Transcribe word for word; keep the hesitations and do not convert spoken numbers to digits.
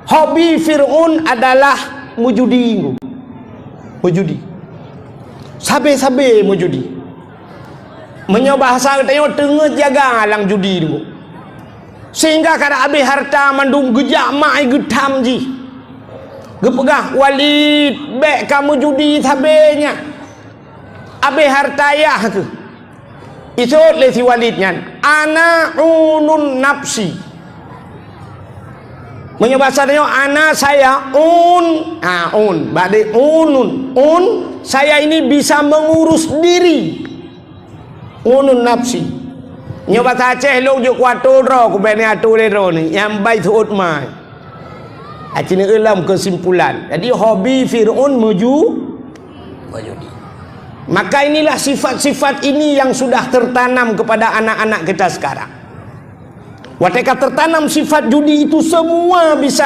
Hobi Fir'aun adalah meujudi. Meujudi. Sabe-sabe meujudi. Meunyoe bahasa geutanyoe, teungeut jaga lam judi nyoe. Sehingga kada habéh harta mandum geujak mak geutham jih. Geupeugah, "Walid, bék kamoe judi sabe nyan. Habéh harta ayah keuh." Isut lé si Walid nyan, "Ana unun nafsi." Meunyoe bahasa tanyoe, "Ana saya un", ha, un, bak di unun, un, saya ini bisa mengurus diri. Unun nafsi. Nyoe bahasa Aceh, lôn jok kuatur droe, kubék ni atur lé droe ni, nyang bai seuôt mai. Aci ni lom kesimpulan. Jadi, hobi Fir'aun meju-, meujudi. Maka inilah sifat-sifat ini yang sudah tertanam kepada anak-anak kita sekarang. Watée ka tertanam sifat judi itu, semua bisa